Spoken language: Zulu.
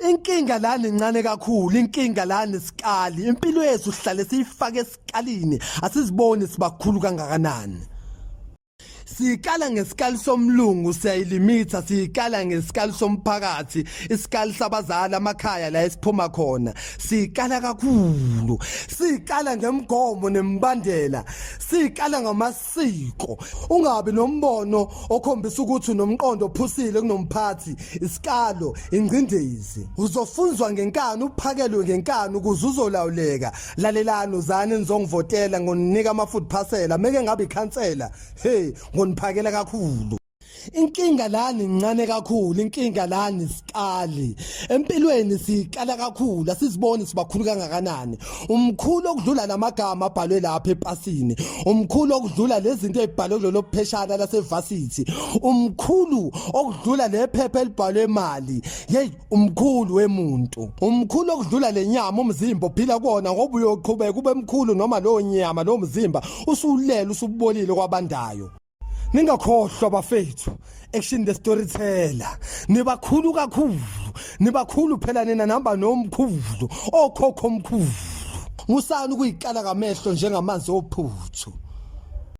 Inkinga lana incane kakhulu, inkinga lana isikali. Impilo yethu sihlale siyifake esikalini, asiziboni sibakhulu kangakanani. Sikala ngesikali somlungu siyayilimitha, sikala ngesikali somphakathi, isikali sabazali amakhaya la esiphuma khona. Sikala kakhulu. Sikala ngemgomo nemibandela. Sikala ngamasiko. Ungabi nombono okhombisa ukuthi unomqondo ophusile kunomphathi, isikalo, ingcindezi. Uzofunzwa ngenkani, uphakelwe ngenkani ukuze uzolawuleka. Lalelani uzani nizongivotela ngoninika ama food parcel, meke ngabe ikhansela. Hey, ngoniphakela kakhulu. Inkinga lana incane kakhulu, inkinga lana isikali. Empilweni sikala kakhulu, asiziboni sibakhulu kangakanani. Umkhulu okudlula lamagama abhalwe lapha epasini. Umkhulu okudlula lezinto ezibhalwe kulelo pheshana lasevasithi. Umkhulu okudlula lephepha elibhalwe imali. Hey, umkhulu wemuntu. Umkhulu okudlula lenyama umzimba ophila kuwona ngoba uyoqhubeka ube mkhulu noma lowo nyama lo mzimba usulela usubolile kwabandayo. Ningakhohlwa bafethu action the storyteller nibakhulu kakhulu nibakhulu phela nina nihamba nomkhulu okhokho omkhulu musani ukuyikala ngamehlo njengamanzi ophuthu.